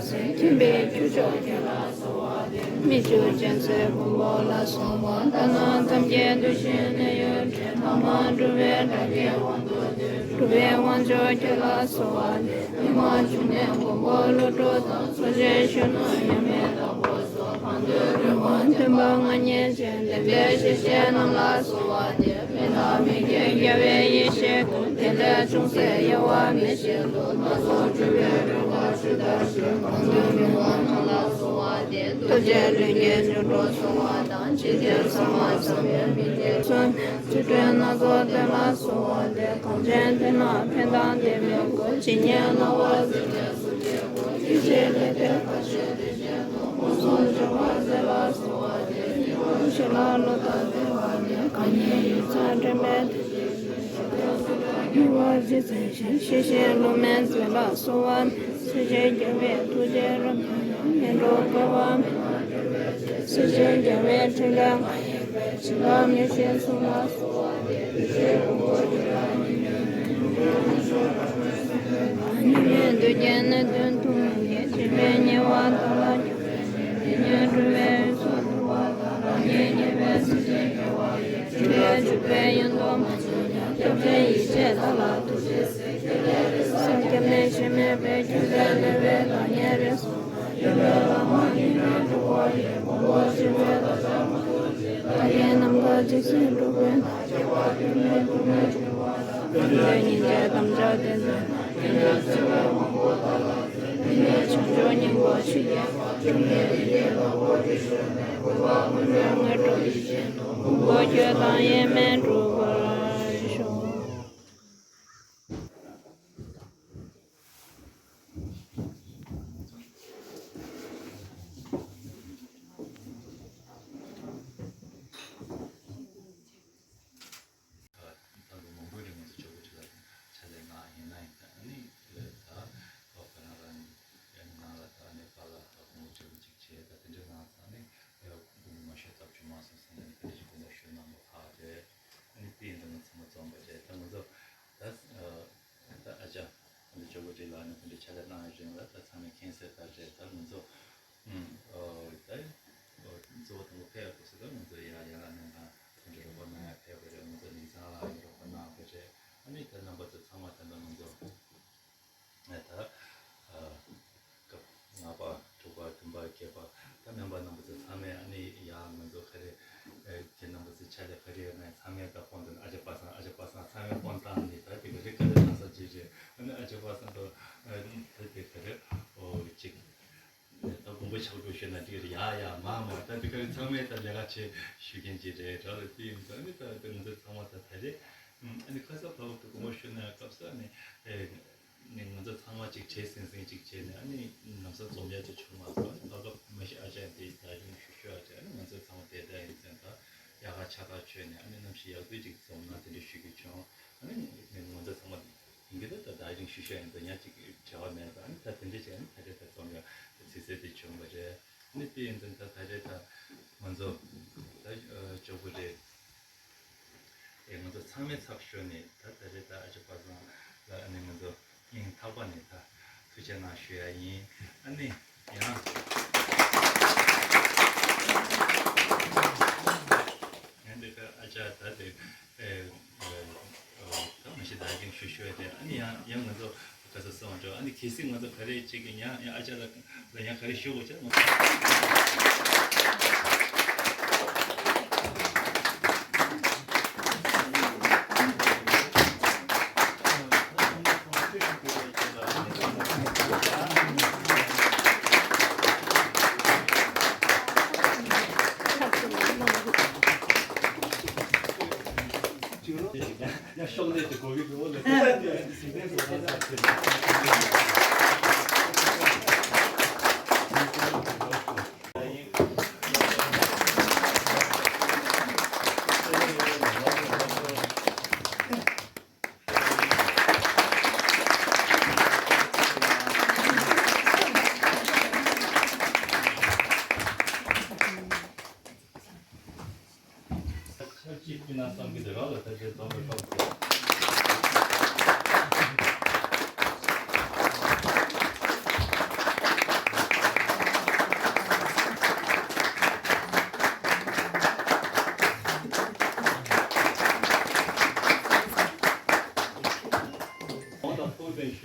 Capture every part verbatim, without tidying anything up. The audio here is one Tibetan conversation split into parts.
ཟེར་མཁྱེན་པའི་ཁྱུ་མཆོག་ཁྱེད་ལ་གསོལ་བ་འདེབས། མི་བསྐྱོད་སྤྱན་གཟིགས་མགོན་པོ་ལ་གསོལ་བ། ལྟ་ན་ཐམས་ཅད་འདུ་ཤེས་ནད་གཡོག་དྲེད། ལྷག་མ་གྲུབ་པའི་དགྲ་བགེགས་དབང་དུ་སྡུད། གྲུབ་པའི་དབང་མཆོག་ཁྱེད་ལ་གསོལ་བ་འདེབས། མི་མ་བྱུང་ནས་མགོན་པོ་ཀླུ་སྒྲུབ་དང་། གསོ་བྱེད་གཞོན་ནུ་མཉམ་མེད་དྭགས་པོ་སོགས། གང་འདུལ་རི་དབང་མཐུན་པ་མངའ་བརྙེས་ཤིང་། བདེན་པའི་ཞལ་བཞེས་རྣམས་ལ་གསོལ་བ་འདེབས། མི་ལ་མི་སྐྱེ་རྒྱལ་བའི་ཡེ་ཤེས་ཀུན། དེ་ལས་ཅུང་ཟད་དབྱེ་བ་མེད་བཞིན་དུ། སྣ་ཚོགས་སྤྲུལ་པའི་རོལ་པར་ཞུ་དག་ཞུ། གང་འདུལ་མི་དབང་རྣམས་ལ་གསོལ་བ་འདེབས། རྡོ་རྗེ་ལྷུན་གྱིས་འཇུག་སྒྲོལ་གསོལ་བ་དང་། འཇིག་རྟེན་གསང་བ་ཚངས་པའི་མི་ལུས་གསོལ། ཚུལ་ཁྲིམས་སྣ་ཚོགས་ལྡན་ལ་གསོལ་བ་འདེབས། གངས་ཅན་མཐིང་ནག་ཕན་དང་བདེ་བའི་སྒོ། ཇི་སྙེད་སྣང་བ་གཟིགས་པའི་གཟུགས་ཅན་པོ། ཐུགས་རྗེའི་ལེགས་སྤེལ་ཁ་ཕྱོགས་བདེ་ཆེན་དུ། སྐུ་གསུམ་འབྱོར་པ་མཛད་ལ་གསོལ་བ་འདེབས། ཉེ་བར་ཞི་ལྷག་བློ་དང་བདེ་བ་ལྡན། གང་ཉིད་ཡུལ་ཚངས་དྲན་པའི་དུས་སུ། ཞི་བདེ་སྐྱིད་དང་མྱུར་བར་རྗེས་བཙུན་ཞིང་། ཞི་ཞིང་བསླུ་མེད་མཛད་ལ་གསོལ་བ་འདེབས། སྲིད་ཞིའི་རྒྱལ་བའི་ཐུགས་རྗེས་རབ་མཉེས་ཡང་། ངན་འགྲོར་སྐྱེ་བ་མེད་པར་སྲིད་ཞིའི་རྒྱལ་བའི་ཕྲིན་ལས་མངའ་ཡེ་བའི། ཞི་ལྷག་མྱུར་ཞིང་གསུམ་ལ་གསོལ་བ་འདེབས། དུས་ཀྱི་དགོངས་པ་ཇི་ལྟར་ཉིད་ནས་ཉོན། ཉོན་མོངས་གདུལ་བྱའི་ནད་གདོན་དུག་ལྔ་ཡིས། བྱིས་པའི་ཉེ་བར་བདག་ལ་སྐྱོབ་པའི་ཕྱིར། དེ་ཉིད་འགྲོ་བའི་དབྱིངས་སུ་བསྡུ་བ་དང་། རང་ཉིད་ཉེས་པའི་སྲིད་ཞིའི་རྒྱལ་བ་ཡི། ཕྲིན་ལས་འཇུག་པའི་ཡོན་དུ་མ་གྱུར་ཀྱང་། སྐྱབས་གནས་ཡིད་ཆེས་བདག་ལ་ཐུགས་རྗེས་གཟིགས། ཁྱེད་ལས་རིགས་བསགས་སྐྱབས་གནས་གཞན་མེད་པས། ཁྱོད་ལས་གནོད་པའི་བདག་ཉིད་རེ་ཟུང་། ཡོན་ཏན་བླ་མ་མཉེས་པའི་གྲོགས་པོ་ཡིས། མགོན་པོ་ཆེ་བའི་བདག་ཅག་མ་ཐུབ་ཅིང་། བདག་གིས་ནམ་མཁའ་འཇིགས་སུ་བསྒྲུབས་པས་ན། སྐྱེ་བ་ཁྱོད་མེད་སྡུག་བསྔལ་ཆེ་བ་དང་། ཕན་འདོད་སྙིང་རྗེའི་དམ་བཅའ་དེ་མཛད་ན། ཁྱེད་ལས་བརྩེ་བའི་དབང་པོ་བདག་ལ་སྩོལ། དེ་ནས་བྱང་ཆུབ་སྙིང་པོ་ཆུ་སྐྱེས་པ། འབྱུང་གནས་རིགས་བརྒྱའི་བདག་པོ་དེ་ཞུས་ནས། བསྐུལ་བ་མངོན་པའི་དངོས་གྲུབ་ཡིད་བཞིན་དུ། མགོན་པོ་ཁྱོད་དང་དབྱེར་མེད་འགྲུབ་པར་ཤོག། ད་ལོ་མང་པོའི་རིང་ང་ཚོ་ཇོ་བོ་རྗེ་ལ་ཕྱག་ལས་གནང་ཡིན་ན་ཡིན། ད་ཨ་ནི་ད་ཁོ་རང་རང་ནང་ལ་ད་ཨ་ནི་པཱ་ལགས་ད་དགོངས་པ་ཆེན་པོ་ཅིག་བྱས། ད་དེ་འདྲ་གནང་ཙང་ཨ་ནི་དགོངས་པ་མ་ཆོད་ཐབས་བྱུང་མ་སོང་ཟེར་ནས་དེ་འདྲ་ཅིག་དགོངས་པ་ཞུས་གནང་བ་ཁག་རེད། ཨ་ནི་དེ་ཡིན་དུས་ང་ཚང་མ་འཛོམས་པ་རེད། ད་ང་ཚོ་ད་ད་ཨ་ཅག་ཨ་ནི་ཇོ་བོ་རྗེ་ལགས་ནས་དེ་འདྲ་ཕྱག་ལས་གནང་རིང་ལ་ད་ཚང་མས་མཁྱེན་གསལ་ལྟར་རེད། ད་ང་ཚོ་ཨུམ་ཨོ་ད་ཨོ་གཙོ་བོ་དང་པོ་ཕེབས་དགོས་ཟེར་ད་ང་ཚོ་ཡ་ཡ་ལ་ནས་ད་དེ་འདྲ་རོགས་པ་གནང་ཡ་ཕེབས་པ་རེད། ང་ཚོ་ལིང་ཚང་ལགས་ཀྱིས་རོགས་པ་གནང་བ་རེད། ཨ་ནི་ད་རྣམ་པ་ཚོ་ཚང་མ་ད་ལྟ་ང་ཚོ་ད་ཨ་སྐབས་ལྔ་པ་དྲུག་པ་བདུན་པ་བརྒྱད་པ་ད་སྨན་པ་རྣམ་པ་ཚོ་ཚང་མས་ཨ་ནི་ཡ་ང་ཚོ་ག་རེ་ཨེ་ཁྱེད་རྣམ་པ་ཚོའི་ཕྱག་ལས་ག་རེ་ཡོད་ན་ཚང་མས་ད་དཔོན་དང་ཨ་ཅག་པ་སངས་ཨ་ཅག་པ་སངས་ཚང་མས་དཔོན་བཏང་ནས་ད་དེ་ག་རེ་ག་རེ་གནང་ས་ཅིག་རེད། ཨ་ནི་ཨ་ཅག་པ་སངས་དང་ཨ་ད་དེ་ག་རེ་ཨོ་ཅིག་ད་དགོངས་པ་ཕྱག་སྒྲུབ་ཞུས་ན་འགྲིག་རེད། ཡ་ཡ་མ་མ་ད་དེ་ག་རེ་ཚང་མས་ད་ལས་ཀ་བྱེད་ཞུ་མཁན་ཅིག་རེད་དྲ་ལ། དེ་ཡིན་ཙང་ཨ་ནི་ད་ད་ང་ཚོ་ཚང་མ་ད་ད་རེད། ཨ་ནི་ཁ་ས་ཕ་བུ་དུ་དགོངས་པ་ཞུ་ན་སྐབས་སུ་ཨ་ནི་ཨེ་ནི་ང་ཚོ་ཚང་མ་གཅིག་བྱས་སེང་སེང་གཅིག་བྱས་ནས་ཨ་ནི་ལམ་སང་འཛོམས་ཡ་ཅིག་བྱུང་མ་སོང་། ཨ་ནི་ཕ་ག་མ་གཞི་ཨ་ཅག་འདི་ད་རིང་ཞུ་ཞུ་ཨ་ཅག་ཨ་ནི་ང་ཚོ་ཚང་མ་དེ་འདྲ་ཡིན་ཙང་ད་ཡག་ག་ཆགས་ཐག་ཆོད་ནས་ཨ་ནི་གནམ་གཤིས་ཡག་དུས་ཅིག་འཛོམས་ན་དེ་འདྲ་ཞུ་རྒྱུ་བྱུང་། ཨ་ནི་ང་ཚོ་ཚང་མ་ཡིན་གྱི་ད་ད་ད་རིང་ཞུ་ཞུ་ཡིན་ཙང་ཡ་ཅིག་བྲེལ་བ་མེད་ཙང་ཨ་ནི་ད་དེ་འདྲ་བྱས་ཨ་ནི་ད་རེས་ད་འཛོམས་ཡ་ཚིག་གསལ་དེ་བྱུང་བ་རེད། ཨ་ནི་དེ་ཡིན་ཙང་ད་ད་རེས་ད་ང་ཚོ་ད་ཇོ་བོ་རྗེ་ཨེ་ང་ཚོ་ཚང་མའི་ཚབ་ཞུས་ནས་ད་ད་རེས་ད་ཨ་ཅག་པ་སངས་ལ་ཨ་ནི་ང་ཚོ་སྙིང་ཐག་པ་ནས་ད་ཐུགས་རྗེ་གནང་ཞུ་ཡ་ཡིན། ཨ་ནི་ཡང་ཡང་འདི་ག་ཨ་ཅག་ད་དེ་ཨེ་ཨེ་ད་མ་གཞི་ད་ཅིག་ཞུ་ཞུ་ཡ་དེ་ཨ་ནི་ཡང་ཡང་ང་ཚོ་ག་ས་སོང་འགྲོ། ཨ་ནི་གལ་སྲིད་ང་ཚོ་ག་རེ་ཅིག་གི་ཡང་ཡང་ཨ་ཅག་ལ་ལ་ཡང་ག་རེ་ཞུ་དགོས་ཆ་ང་ཚོ། ཡང་ཤོག་ལྷེ་དེ་གོ་གི་འདུག་ལ། ཆབས་ཅིག་ཕུལ་ན་བསམ་གྱི་འདུག་རང་ལ་ཐབས་ཤེས་འཛོམས་པའི་སྐབས་སུ།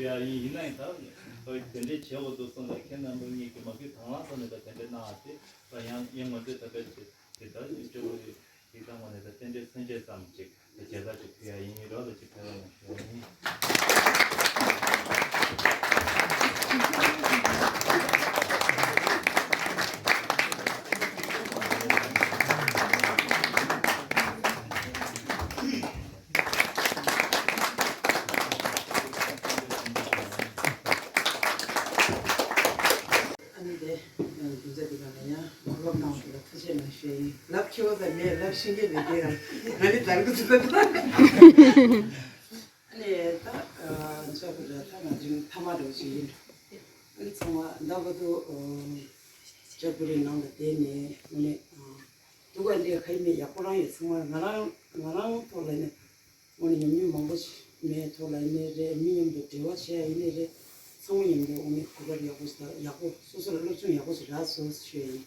ཡ་ཡིན་ཡིན་ན་ཡིན་ད། ཨོ་དེ་འདྲའི་བྱེད་དགོས་འདུག་གསུངས་ལ་ཁྱེད་རྣམ་པ་གཉིས་ཀྱིས་མ་གི་དང་བླངས་ཐོག་ནས་ད་དེ་འདྲའི་གནང་བ་དེ་ད་ཡང་ཡང་ང་ཚོས་ད་དཔེ་དེ་དེ་ད་ཡིག་ཚང་ངོས་ནས་ད་རྟེན་འབྲེལ་མཚོན་བྱེད་ཙམ་ཅིག་ད་མཇལ་ཁ་ཅིག་ཕུལ་ཡ་ཡིན། རོགས་ལ་ཅིག་ཕེབས་རོགས་གནང་ཞུ་ཡ་ཡིན། ཨ་ནི་དེ་རྒྱུ་མཚན་འདི་ག་ལ་ཡང་གོ་སྐབས་གནང་བ་ལ་ཐུགས་རྗེ་གནང་ཞུ་ཡ་ཡིན། ལབ་ཁྱི་བོ་ཟེར་མེད། ལབ་ཤེས་མཁན་མེད་དེ་ཡང་ང་ནི་དར་གི་ཚུལ་ལ། ཨ་ནི་ད་ཨ་ཅག་གི་ར་ཐ་ན་ཅིང་ཐ་མ་འགྲོ་ཞིག་ཡིན། ཨ་ནི་ཚང་མ་ཟླ་བ་དུ་ཅག་པུ་རི་ནང་ལ་བསྡད་ནས་ཨ་ནི་དུ་ག་འདི་ཁ་ཡི་མེད་ཡག་པོ་རང་ཡོད། ཚང་མ་ང་རང་ང་རང་ཐོག་ལ་ནི་དངོས་གནས་ཉམས་མྱོང་མང་པོ་ཞིག་མེད་ཐོག་ལ་ནི་རེད། མི་མཉམ་དུ་འབྲེལ་བ་བྱས་ཡིན་ནི་རེད། ཚང་མ་མཉམ་དུ་དངོས་གནས་གོ་སྐབས་ཡག་པོ་ཞིག་དང་ཡག་པོ་སོ་སོ་ལ་སློབ་སྦྱོང་ཡག་པོ་ཞིག་རག་སོང་ཞུ་ཡ་ཡིན།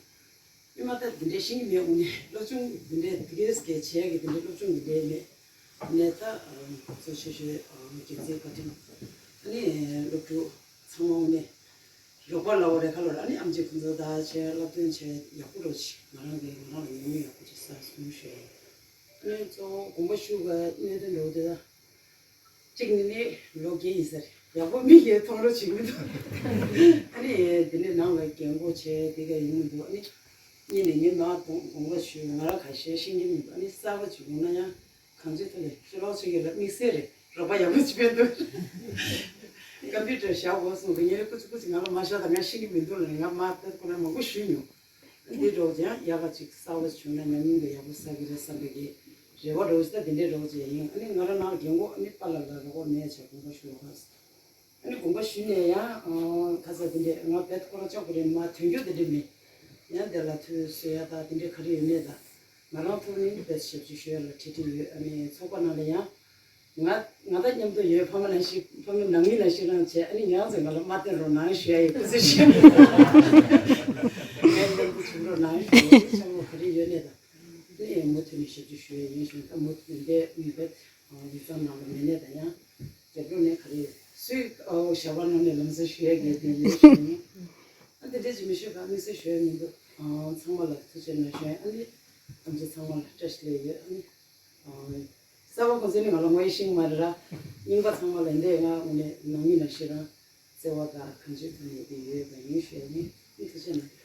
སྔོན་མ་ད་འདི་འདྲའི་ཤེས་ཀྱི་མེད། དངོས་གནས་སློབ་སྦྱོང་འདི་འདྲའི་དེ་གས་སྐད་བྱས་ཀྱི་འདི་འདྲའི་སློབ་སྦྱོང་འདི་འདྲའི་མེད། ནས་ད་གཙོ་ཆེ་ཤོས་རྒྱལ་སྤྱིའི་བཀའ་དྲིན་ཨ་ནི་སློབ་ཕྲུག་ཚང་མ་དངོས་གནས་རོགས་པ་ལ་འོ་རེ་ཁ་ལོ་ར་ཨ་ནི་ཨམ་ཆི་ཁོང་ཚོ་ད་བྱས་བསླབ་སྟོན་བྱས་ཡག་པོ་འགྲོ་ཆེ། ང་རང་གིས་ང་རང་ལ་ཉམས་མྱོང་ཡག་པོ་ཅིག་བསགས་སོང་ཞུ་ཡ་ཡིན། ཨ་ནི་གཙོ་བོ་དགོངས་པ་ཞུ་བའི་གནད་དོན་འགྲོ་དེ་ད་གཅིག་ནི་ནི་ལོ་རྒན་ཡིན་ས་རེད། ཡག་པོ་མི་གིས་མཐོང་རོགས་བྱེད་ཀྱི་མི་འདུག་ཨ་ནི་དེ་ནས་ནང་ལ་རྒན་གོག་བྱས་དེ་ག་ཡིན་མི་འདུག་ཨ་ནི་གཉིས་ནས་ངས་མར་དགོངས་དགོངས་པ་ཞུ། ང་རང་ཁ་ཤས་ཤེས་ཀྱི་མི་འདུག་ཨ་ནི་གསར་པ་ཅིག་ཡོང་ན་ཡང་གང་ཅིའི་ཐོག་ནས་ཕྱི་ལོགས་ཚོད་ཀྱི་ལ་དམིགས་བསལ་རེད། རོགས་པ་ཡག་པོ་ཅིག་ཕེབས་འདུག་ཀམ་པུ་ཊར་བཞག་དགོས་གསུངས་པས་ངས་ཀུ་ཅི་ཀུ་ཅི་ང་ལ་མ་བཞག་དང་ང་ཤེས་ཀྱི་མི་འདུག་ལབ་ནས་ང་མར་དཔེ་ཁོ་ན་མང་པོ་ཞུས་མྱོང་། འདི་རོགས་ཀྱང་ཡག་ག་ཅིག་གསར་པ་བྱུང་ན་ཉམས་མྱོང་དེ་ཡག་པོ་བསགས་ཀྱི་རེད་བསམ་པའི་གི་རེ་བ་རོགས་ད་དེ་འདྲའི་རོགས་ཀྱི་ཡིན། ཨ་ནི་ང་རང་ནང་རྒན་གོག་ཨ་ནི་པཱ་ལགས་ལ་རོགས་པ་མེད་བྱས་དགོངས་པ་ཞུ་བ་ག་ཨ་ནི་དགོངས་པ་ཞུས་ནས་ཡང་ཁ་ས་དེ་འདྲས་ང་བེད་ཁོ་རང་ལྕོགས་པོ་རེད་མ་དོན་འཁྱོལ་དེ་འདྲས་མེད། ཡང་དེ་ལ་ཐུགས་གསོ་ཡ་ད་དེ་འདྲས་ག་རེ་ཡོད་མེད་ད། ང་རང་ཐུགས་ནི་བེད་ཞབས་ཞུ་ཞུ་ཡ་ལ་ཁྲིད་ཁྲིད་ཡོད། ཨ་ནི་ཚོགས་པ་ནང་ལ་ཡང་ང་ང་དང་མཉམ་དུ་ཡོད་ཕ་མ་ནང་བཞིན་ཕ་མ་ནང་མི་ནང་བཞིན་རང་བྱས། ཨ་ནི་ང་རང་ཚོས་ང་ལ་མ་བསྟན་རོགས་གནང་ཞུ་ཡ་ཡི་སྐུ་ཚེ་ཞུ། ངའི་སྙིང་པོ་བྱུང་རོགས་གནང་ཞུ་ཡ་ཡི་ཚོགས་པ་ག་རེ་ཡོད་ནས་ད། དེ་ཡང་མུ་མཐུད་ནས་ཞབས་ཞུ་ཞུ་ཡ་ཡིན་ཞུ། ད་མུ་མཐུད་ནས་འདས་མི་བེད་ཡིག་ཚང་ནང་ལ་མེད་ནས་ད་ཡང་། རྒྱབ་ལོགས་ནས་ག་རེ་སུས་ཨའོ་ཞབས་པ་ནང་ནས་ལམ་སང་ཞུ་ཡ་གལ་ཏེ་ཡོད་ཞུ་ཡིན། ཨ་འདི་འདྲས་ཅིག་མི་ཞུ་ག་དམིགས་བསལ་ཞུ་ཡ་མི་འདུག་ཨ་ཚང་མ་ལ་ཐུགས་རྗེ་གནང་ཞུ་ཡ། ཨ་ནི་ཨམ་ཆི་ཚང་མ་ལ་བཀྲ་ཤིས་བདེ་ལེགས་ཡོད། ཨ་ནི་ཨ་གསར་པ་ཁོང་ཚོ་ནི་ང་ལ་ངོ་ཤེས་ཀྱི་མ་རེད་ར། རྙིང་པ་ཚང་མ་ལ་འདི་ང་དངོས་གནས་ནང་མི་ནང་བཞིན་རང་བརྩེ་བ་དང་གང་ཅིའི་ཐོག་ནས་དེ་ཡོད་པ་ཡིན་ཞུ་ཡ་ཡིན། ཨ་ནི་ཐུགས་རྗེ་གནང་།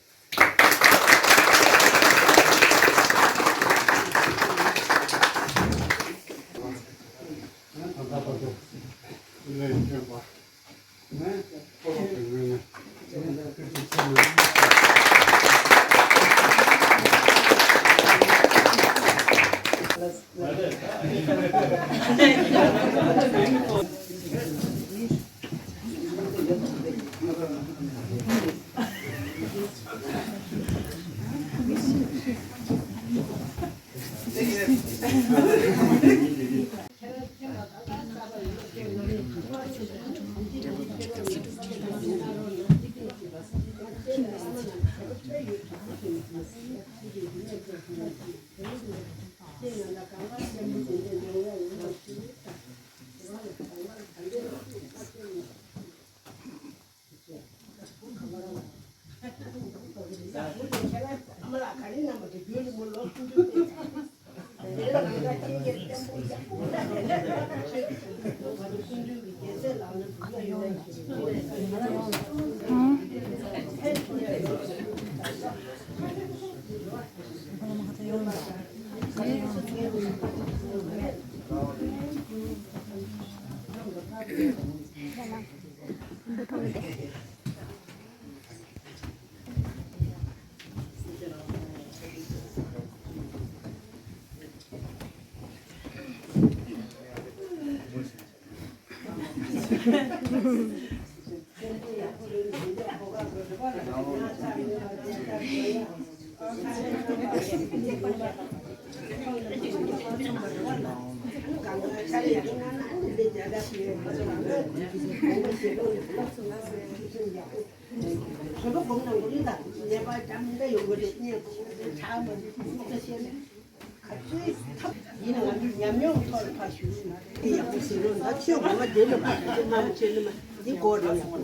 ཡིན་ན་ང་ཚོས་ཉམས་མྱོང་ཐོག་ལ་ཕར་ཞུ་ཡིན་ན་དེ་ཡག་པོ་ཟེར་རོགས། ད་ཁྱོད་ངོ་མ་དེ་ལ་ཕར་ཞུ་རྒྱུ་མང་བྱས་ན་མ་ འདི་སྐོར་རེད་ཡག་པོ།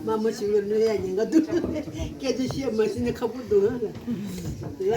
མ་མ་ཞིག་ལ་གནོད་ཡ་ཉེན་ཁ་འདུག་སྐད་ཆ་བཤད་མ་ཤེས་ན་ཁག་པོ་འདུག་ཨ། ལ།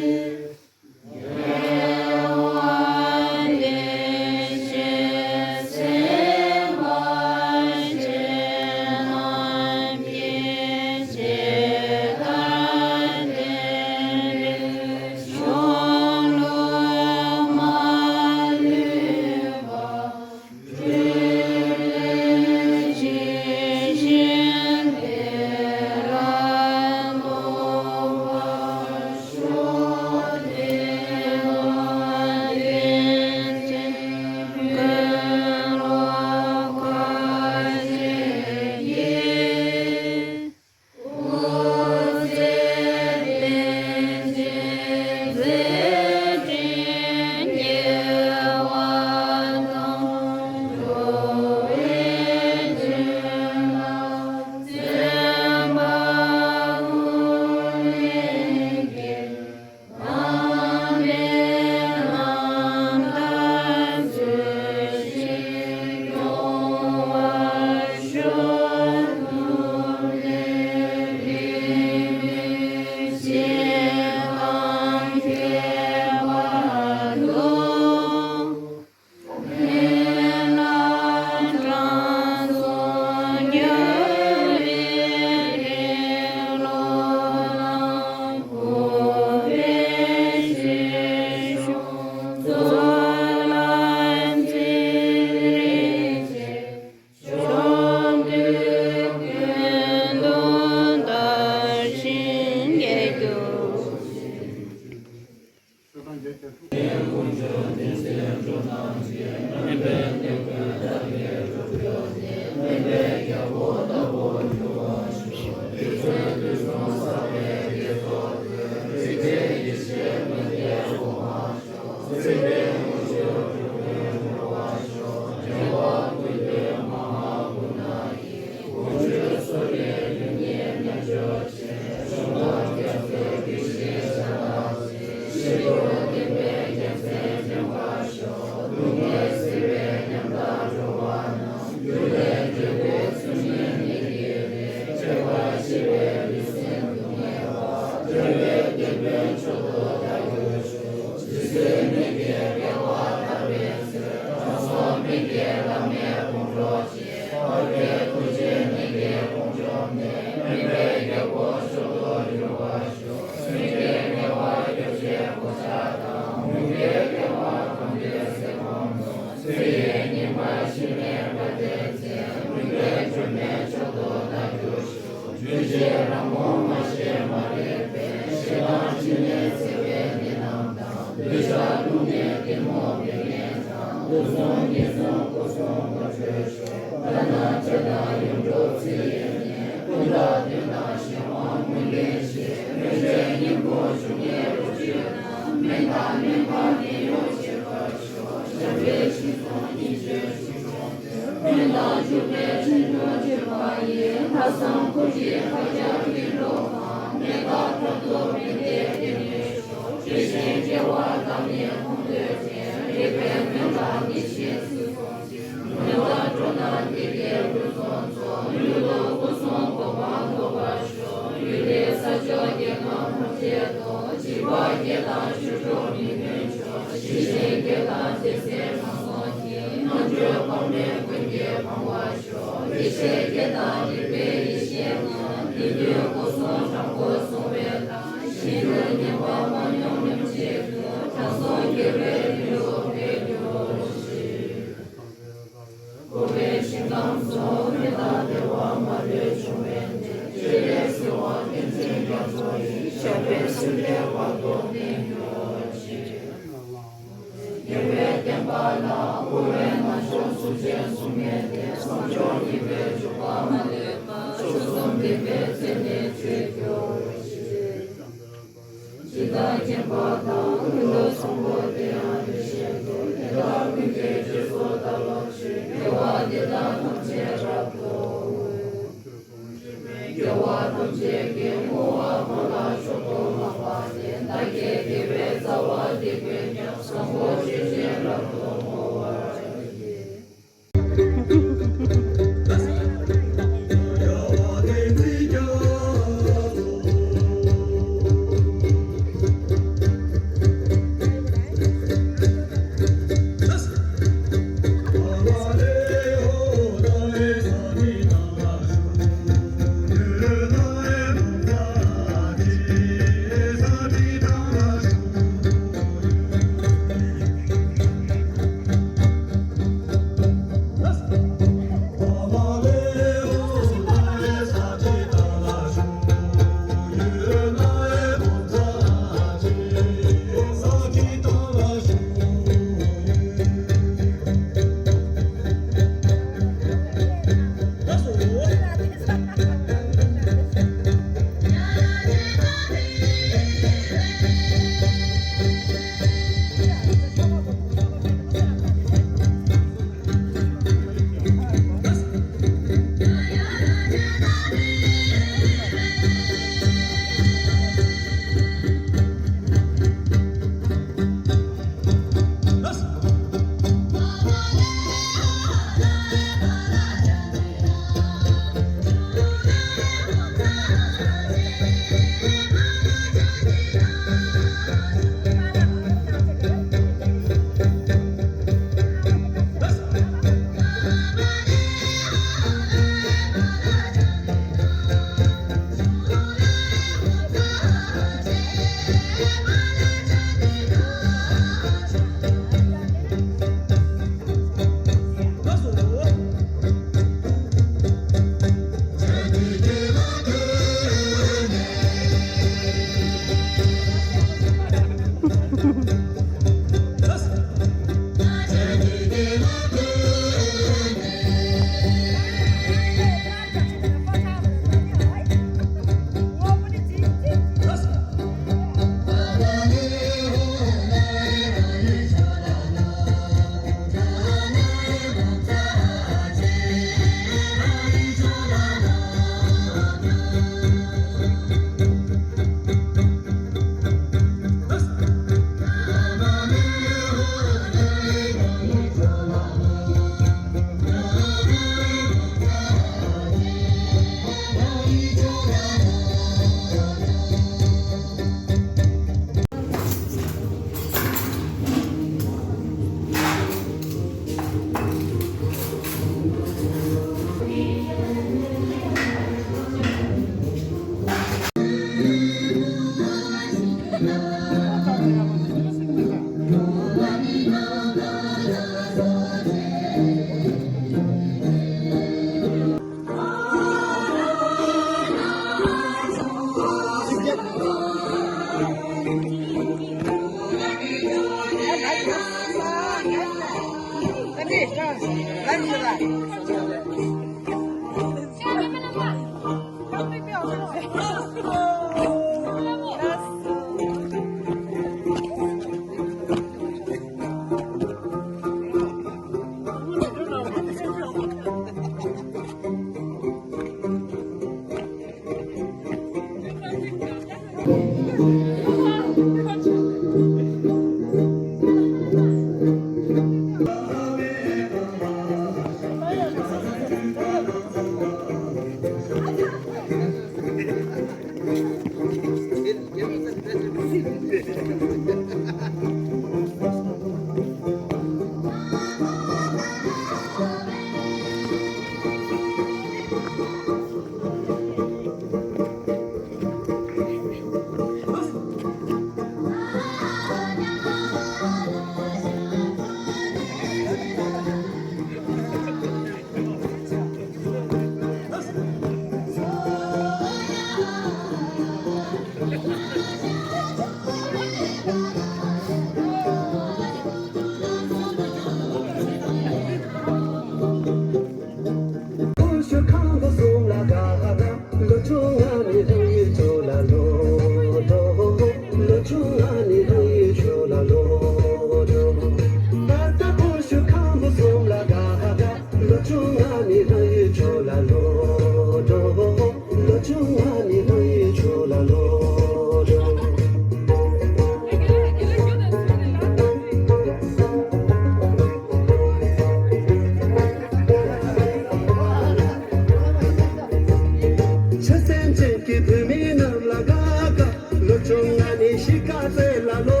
ཆུ་སེམས་ཅན་གྱི་བུད་མེད་རྣམས་ལ་དགའ་དགའ། ལོ་ཆུང་ང་ནི་གཤིས་ཀ་རྩེ་ལ་ལོ་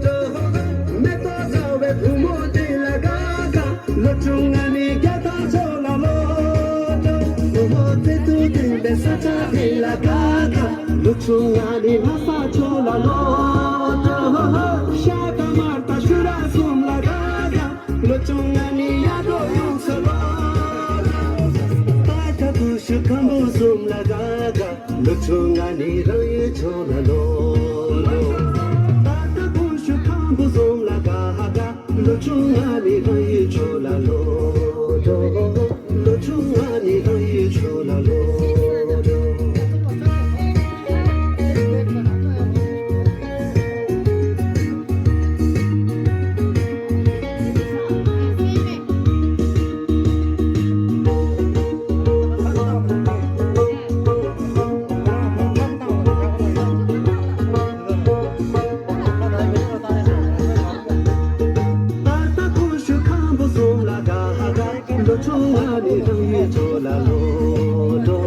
འགྲོ། མེ་ཏོག་བཟང་བའི་བུ་མོ་དེ་ལ་དགའ་དགའ། ལོ་ཆུང་ང་ནི་རྒྱ་ཐག་ཆོ་ལ་ལོ་འགྲོ། བུ་མོ་བརྩེ་དུང་ལྡན་པའི་ས་ཆ་དེ་ལ་དགའ་དགའ། ལོ་ཆུང་ང་ནི་ལྷ་ས་ཆོ་ལ་ལོ་འགྲོ། ཤ་དང་མར་དང་ཤུ་ར་གསུམ་ལ་དགའ་དགའ། ལོ་ཆུང་ང་ནི་ཡ་འགྲོ་ཡོང་ས་ལོ། ད་ཆ་ཀུ་ཤུ་ཁམ་བུ་གསུམ་ལ་དགའ་དགའ། ལོ་ཆུང་ང་ནི་རང་ཡུལ་ཆོ་ལ་ལོ་ལོ། ད་ཆ་ཀུ་ཤུ་ཁམ་བུ་གསུམ་ལ་དགའ་དགའ། ལོ་ཆུང་ང་ནི་རང་ཡུལ་ཆོ་ལ་ལོ་ལོ། ལོ་ཆུང་ང་ནི་རང་ཡུལ་ཆོ་ལ་ལོ་ལོ། ད་ལྟ་ཀུ་ཤུ་ཁམ་བུ་གསུམ་ལ་དགའ་དགའ། ལོ་ཆུང་ང་ནི་རང་ཡུལ་ཆོ་ལ་ལོ་འགྲོ།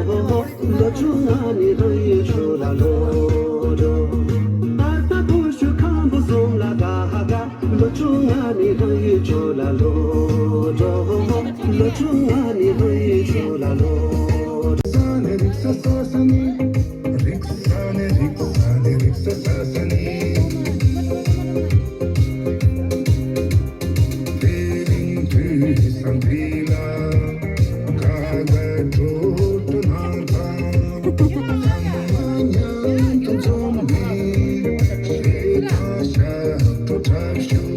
ལོ་ཆུང་ང་ནི་རང་ཡུལ་ཆོ་ལ་ལོ་འགྲོ། ད་ལྟ་ཀུ་ཤུ་ཁམ་བུ་གསུམ་ལ་དགའ་དགའ། ལོ་ཆུང་ང་ནི་རང་ཡུལ་ཆོ་ལ་ལོ་འགྲོ། ལོ་ཆུང་ང་ནི་རང་ཡུལ་ཆོ་ལ་ལོ་འགྲོ། ས་ནི་རིག་ས་ས་ས་ནི། རིག་ས་ནི་རིག་ས་ནི་རིག་ས་ས་ས་ནི། དེ་རིང་དུས་སང་དེ་ལ་ག་ག་འགྲོ་དུ་ནང་དང་། ཚང་མ་མཉམ་དུ་འཛོམས་ནས་རེ་ཐང་ཤ་ཐུ་འཁྲབ་ཞུ།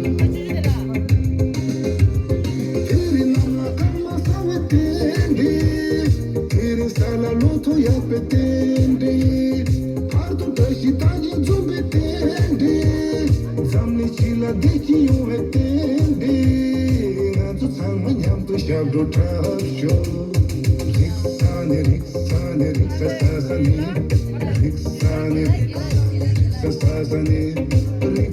དེ་རིང་ནམ་ལ་སྐར་མ་གསལ་བའི་རྟེན་འབྲེལ། དེ་རིང་ས་ལ་ལོ་ཐོ་ཡག་པའི་རྟེན་འབྲེལ། བར་དུ་བཀྲ་ཤིས་རྟགས་ཅན་འཛོམས་པའི་རྟེན་འབྲེལ། འཛམ་གླིང་སྤྱི་ལ་བདེ་སྐྱིད་ཡོང་བའི་རྟེན་འབྲེལ། ང་ཚོ་ཚང་མ་མཉམ་དུ་ཞབས་བྲོ་འཁྲབ་ཤོག་རིག་ས་ནི་རིག་ས་ནི་རིག་ས་ས་ས་ནི། རིག་ས་ནི་རིག་ས་ས་ས་ནི། རིག